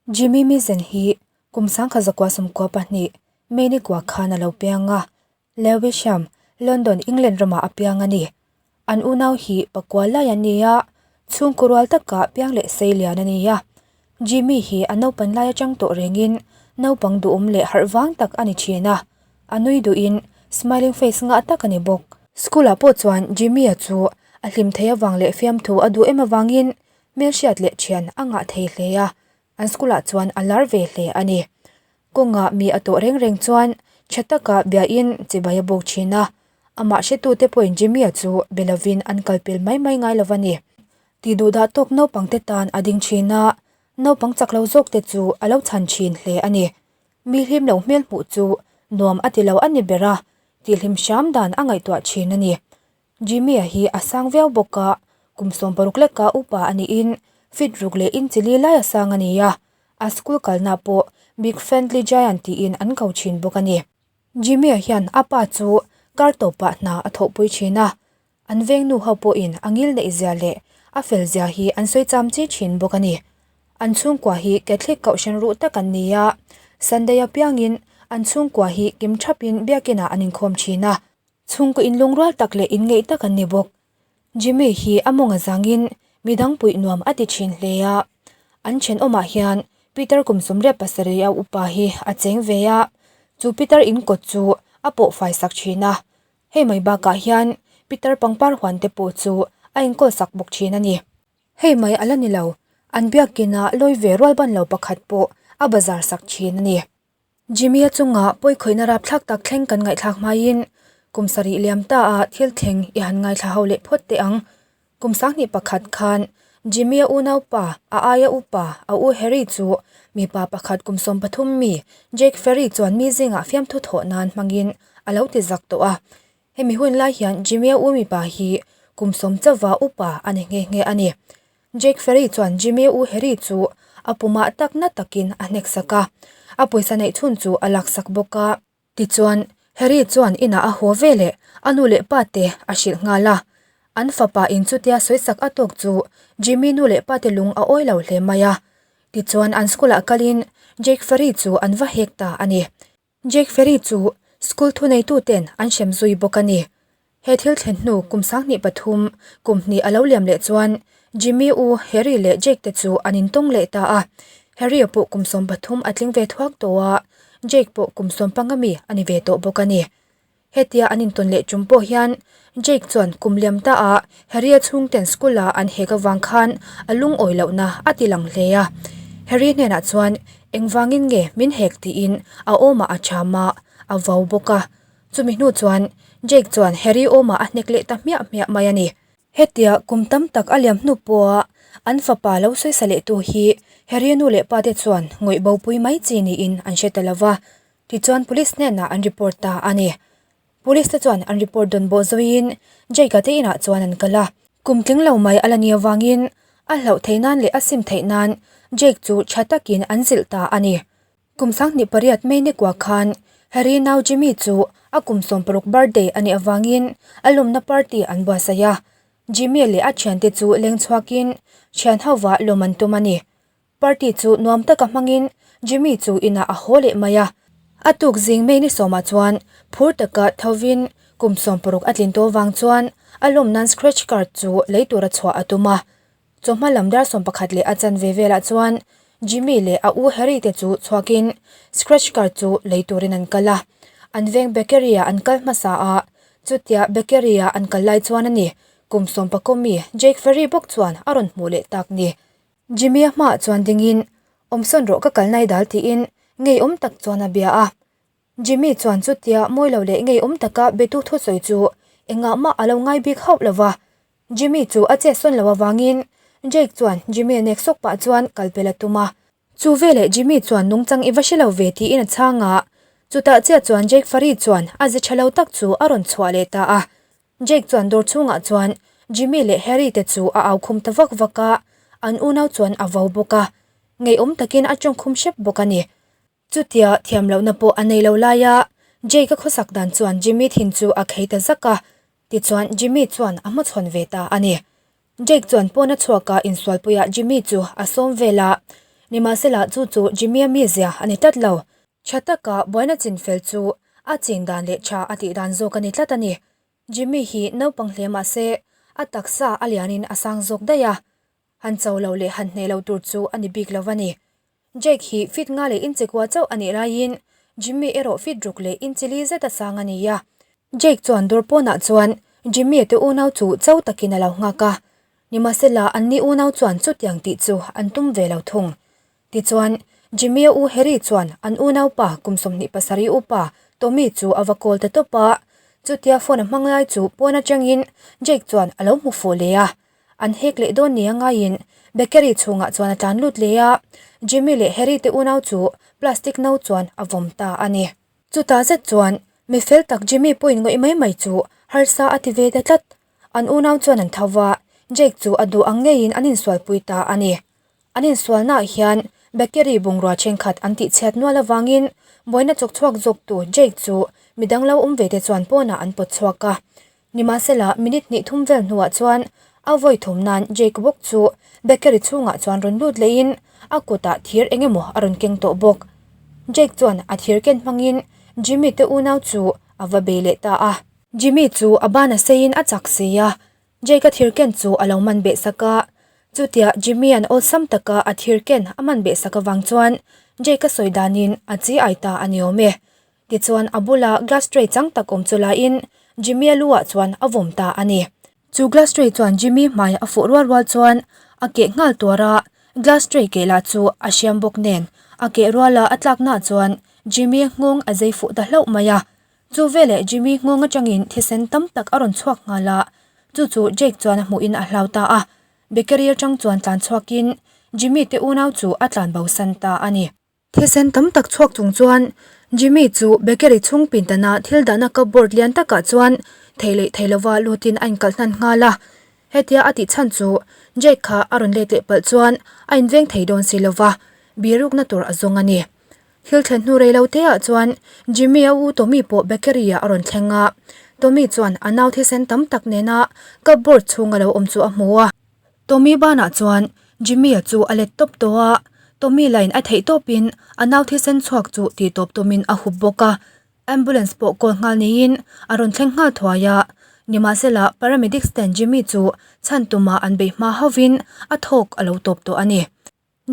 Jimmy Mizen hi kum 1992 May ni kua khan a lo piang a, Lewisham, London, England ramah a piang a ni. An unau hi pakua lai an ni a, chhungkaw rual taka piang leh sei lian a ni a. Jimmy hi a naupan lai atang tawh rengin naupang duhawm leh harh vang tak a ni thin a, a nui duhin smiling face ngah tak a ni bawk. School ah pawh chuan Jimmy-a chu a hlim thei avang leh fiamthu a duh em avangin Hmelhriat leh thian a ngah thei hle a, an school ah chuan a lar ve hle a ni. Kawngah mi a tawh reng reng chuan tha taka biain chibai a bawk thin a, amah hretute pawhin Jimmy-a chu be lovin an kalpel mai mai ngai lo a ni. Tih duhdah tawk naupang te tan a ding thin a, naupang chak lo zawk te chu a lo chhan thin hle a ni. Mi hlim lo hmel hmuh chu nuam a ti lo a ni ber a, tihhlim hram dan a ngaihtuah thin a ni. Jimmy-a hi a sang viau bawk a, kum 60 leka upa a niin feet ruk leh inch li lai a sang a ni a, a school kalna pawh Big Friendly Giant tiin an ko thin bawk a ni. Jimmy-a hian a pa chu kar tawpah hna a thawhpui thin a, an veng nu ho pawhin a ngil neih zia leh a fel zia hi an sawi cham chi thin bawk a ni. An chhungkua hi Catholic kohhran ruh tak an ni a, Sunday apiangin an chhungkua hi kim thapin biakinah an inkhawm thin a. Chhungkaw inlungrual tak leh inngeih tak an ni bawk. Jimmy hi a mawng a zangin midang puih nuam a ti thin hle a. An thenawmah hian Peter kum 37 a upa hi a cheng ve a, chu Peter in kawt chu a pawh fai sak thin a. Hei mai bakah hian Peter pangpar huan te pawh chu a inkawl sak bawk thin a ni. Hei mai a la ni lo, an biakina lawi ve rual ban lo pakhat pawh a bazar sak thin a ni. Jimmy-a chunga pawikhawihna rapthlak tak thleng kan ngaihthlak hmaiin kum sarih liam ta a thil thleng i han ngaithla ho leh phawt teh ang. Kum 21 khan Jimmy-a unaupa, a aia upa, a u Harry chu mipa pakhat kum 13 mi Jake Ferry chuan mi zingah fiamthu thawh nan hmangin a lo ti zak tawh a. Hemi hun lai hian Jimmy-a u mipa hi kum 10 chauva upa a ni nghe nghe a ni. Jake Ferry chuan Jimmy u Harry chu a pumah tak na takin a hnek sak a, a pawisa neih chhun chu a lak sak bawk a. Tichuan, Harry chuan inah a haw ve leh a nu leh pa te a hrilh nghal a. An fapa in chutia sawi sak a tawk chu Jimmy nu leh pa te lung a awi lo hle mai a. Tichuan an school ah kalin Jake Ferry chu an va hek ta a ni. Jake Ferry chu school thuneituten an hrem zui bawk a ni. He thil thlen hnu kum 23, kum hnih a lo liam leh chuan Jimmy u Harry leh Jake te chu an intawng leh ta a. Harry-a pawh kum 13 a tling ve thuak tawh a, Jake pawh kum 15 mi a ni ve tawh bawk a ni. Hetia an intawn leh tum pawh hian Jake chuan kum liam ta a Harry-a chhungten school-a an hek avang khan a lungawi lohna a ti lang hle a. Harry hnenah chuan engvangin nge min hek tiin a awmah a cham a, a vau bawk a. Chumi hnu chuan Jake chuan Harry awmah a hnek leh ta hmiah hmiah mai a ni. Hetia kum tam tak a liam hnu pawha an fapa lo sawisa lehtu hi Harry-a nu leh pate chuan ngawih bopui mai chi niin an hre ta lo va. Tichuan police hnenah an report ta a ni. Police te chuan an report dawn bawh zawiin Jake-a te inah chuan an kal a. Kum tling lo mai a la ni avangin a hlauh theih nan leh a sim theih nan Jake chu tha takin an zilh ta a ni. Kum 28 May ni kua khan Harry nau Jimmy chu a kum 60 birthday a nih avangin a lawmna party an buatsaih a. Jimmy leh a thiante chu leng chhuakin thian hova lawm an tum a ni. Party chu nuam taka hmangin Jimmy chu inah a haw leh mai a. A tuk zing May ni sawmah chuan phur taka thovin kum 60 a tlin tawh vang chuan a lawm nan scratch card chu lei tura chhuah a tum a. Chawhma lam dar 11 leh a chanve velah chuan Jimmy leh a u Harry te chu chhuakin scratch card chu lei turin an kal a. An veng bakery-ah an kal hmasa a, chutia bakery-ah an kal lai chuan a ni kum 14 mi Jake Ferry bawk chuan a rawn hmuh leh tak ni. Jimmy-a hmaah chuan dingin, Awmsawn rawh ka kal nai dal tiin ngeiawm tak chuan a bia a. Jimmy chuan chutia mawi lo leh ngeiawm taka betu thusawi chu engah mah a lo ngai bik hauh lo va. Jimmy chu a chetsawn loh avangin Jake chuan Jimmy-a nek sawk pah chuan kal pel a tum a. Chu veleh Jimmy chuan nungchang i va hre lo ve tiin a chhang a. Chutah chiah chuan Jake Fari chuan a ze tha lo tak chu a rawn chhuah leh ta a. Jake chuan dawr chhungah chuan Jimmy leh Harry te chu a au khum ta vak vak a, an unau chuan a vo bawk a. Ngeiawm takin a tawngkhum hrep bawk a ni. Chutia thiam lohna pawh a nei lo laia Jake a khawsak dan chuan Jimmy thin chu a khei ta zak a, tichuan Jimmy chuan a hmachhawn ve ta a ni. Jake chuan pawn a chhuak a insualpuiah Jimmy chu a sawm vel a. Nimahsela chu chu Jimmy-a mizia a ni tlat lo. Tha taka buaina chinfel chu a chin dan leh tha a tih dan zawk a ni tlat a ni. Jimmy hi naupang hle mah se a taksa a lianin a sang zawk daih a. Han cho lo leh han hneh lo tur chu a ni bik lo a ni. Jake hi feet nga leh inchi kua chauh a nih laiin Jimmy erawh feet ruk leh inchi li zet a sang a ni a. Jake chuan dawr pawnah chuan Jimmy te unau chu cho takin a lo nghak a, nimahsela anni unau chuan chutiang tih chu an tum ve lo thung. Tichuan, Jimmy-a u Harry chuan an unaupa kum 27 upa Tommy chu a va call ta tawp a, chutia phone a hmang lai chu pawn atangin Jake chuan a lo hmu fuh leh a. An hek leh dawn nia ngaiin bakery chhungah chuan a tlan lut leh a, Jimmy leh Harry te unau chu plastic no chuan a vawm ta a ni. Chutah zet chuan mi fel tak Jimmy pawhin ngawih mai mai chu harsa a ti ve ta tlat. An unau chuan an tho va, Jake chu a duh ang ngeiin an insualpui ta a ni. An insualnaah hian bakery bungrua thenkhat an tihchhiat nual avangin buaina chawk chhuak zawktu Jake chu midang lo awm ve te chuan pawnah an pawt chhuak a. Nimahsela minute hnih thum vel hnuah chuan a vawi thum nan Jake bawk chu bakery chhungah chuan rawn lut lehin a kutah thir eng emaw a rawn keng tawh bawk. Jake chuan a thir ken hmangin Jimmy te unau chu a va bei leh ta a. Jimmy chu a ban a seiin a chak si a, Jake-a thir ken chu a lo man beh sak a. Chutia Jimmy-a'n awlsam taka a thir ken a man beh sak avang chuan Jake-a sawi danin a chi ai ta a ni awm e. Tichuan a bula glass tray chang tak awm chu laiin Jimmy-a lu-ah chuan a vawm ta a ni. Chu glass tray chuan Jimmy hmai a fuh rual rual chuan a keh nghal tuar a, glass tray keh lah chu a hriam bawk nen a keh ruala a tlaknaah chuan Jimmy-a nghawng a zei fuh ta hlauh mai a. Chu veleh Jimmy nghawng atangin thisen tam tak a rawn chhuak nghal a, chu chu Jake chuan a hmuhin a hlau ta a. Bakery atang chuan tlan chhuakin Jimmy te unau chu a tlan bosan ta a ni. Thisen tam tak chhuak chung chuan Jimmy chu bakery chhung pintana thil dahna cupboard lian takah chuan thei leh thei lova lutin a inkalh hnan nghal a. Hetia a tih chhan chu Jake kha a rawn let leh palh chuan a inveng thei dawn si lova, birukna tur a zawng a ni. Thil thlen hnu rei lo te ah chuan Jimmy a u Tommy pawh bakery ah a rawn thleng a. Tommy chuan a nau thisen tam tak nena cupboard chhunga lo awm chu a hmu a. Tommy banah chuan Jimmy a chu a let tawp tawh a, Tommy line a theih tawpin a nau thisen chhuak chu tih tawp tumin a hup bawk a. Ambulance pawh call nghal niin a rawn thleng nghal thuai a, nimahsela paramedics ten Jimmy chu chhan tuma an beih hma hovin a thawk a lo tawp tawh a ni.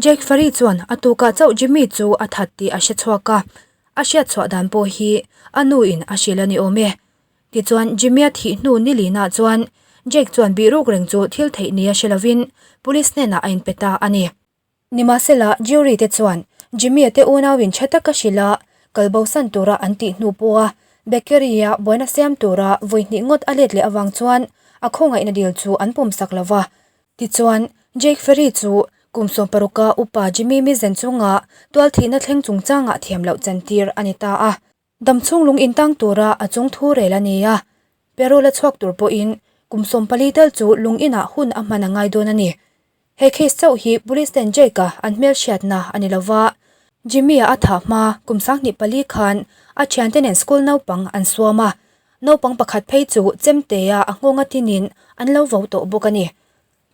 Jack Farry chuan a tukah chauh Jimmy chu a that tih a hre chhuak a, a hriat chhuah dan pawh hi a nu in a hrilh a ni awm e. Tichuan Jimmy-a thih hnu ni linah chuan Jake chuan bihruk reng chu thil theih nia hre lovin police hnenah a inpe ta a ni. Nimahsela jury te chuan Jimmy-a te unauin tha taka hrilh a kal bosan tura an tih hnu pawha bakery-a buaina siam tura vawi hnih ngawt a let leh avang chuan a khawngaihna dil chu an pawmsak lova. Tichuan, Jake Ferry chu kum sawmparuka upa Jimmy Mizen chunga tualthihna thleng chungchangah thiam loh chantir a ni ta a. Damchhung lung intang tura a chung thu rel a ni a, parole a chhuak tur pawhin kum 14 tal chu lung inah hun a hman a ngai dawn a ni. He case chauh hi police ten Jake-a an hmelhriatna a ni lova, Jimmy-a a thah hma kum 24 khan a thiante nen school naupang an suam a, Naupang pakhat phei chu chemtea a nghawnga tinin an lo vo tawh bawk a ni.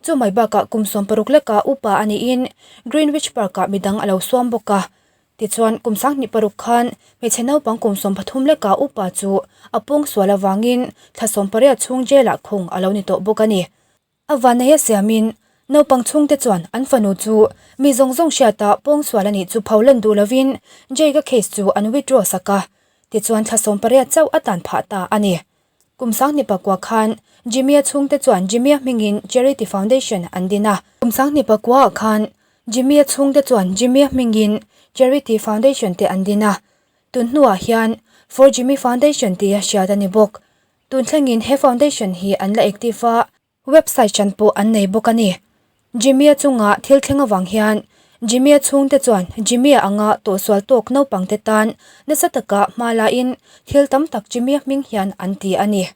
Chu mai bakah kum 60 leka upa a niin Greenwich Park-ah midang a lo suam bawk a. Tichuan kum 26 khan hmeichhe naupang kum 13 leka upa chu a pawngsual avangin thla 18 chhung jail-ah khung a lo ni tawh bawk a ni. A vanneia siamin naupang chhungte chuan an fanu chu mi zawng zawng hriata pawngsual a nih chu pho lan duh lovin Jake-a case chu an withdraw sak a, tichuan thla 18 chauh a tan phah ta a ni. Kum 2009 khan Jimmy-a chhungte chuan Jimmy-a hmingin Charity Foundation an din a. Kum 2009 ah khan Jimmy-a chhungte chuan Jimmy-a hmingin Charity Foundation te an din a, tun hnuah hian For Jimmy Foundation tia hriat a ni bawk. Tun thlengin he foundation hi an la active a, website hran pawh an nei bawk a ni. Jimmy-a chunga thil thleng avang hian Jimmy-a chhungte chuan Jimmy-a anga tawhsual tawk naupangte tan nasa taka hma lain thil tam tak Jimmy-a hming hian an ti a ni.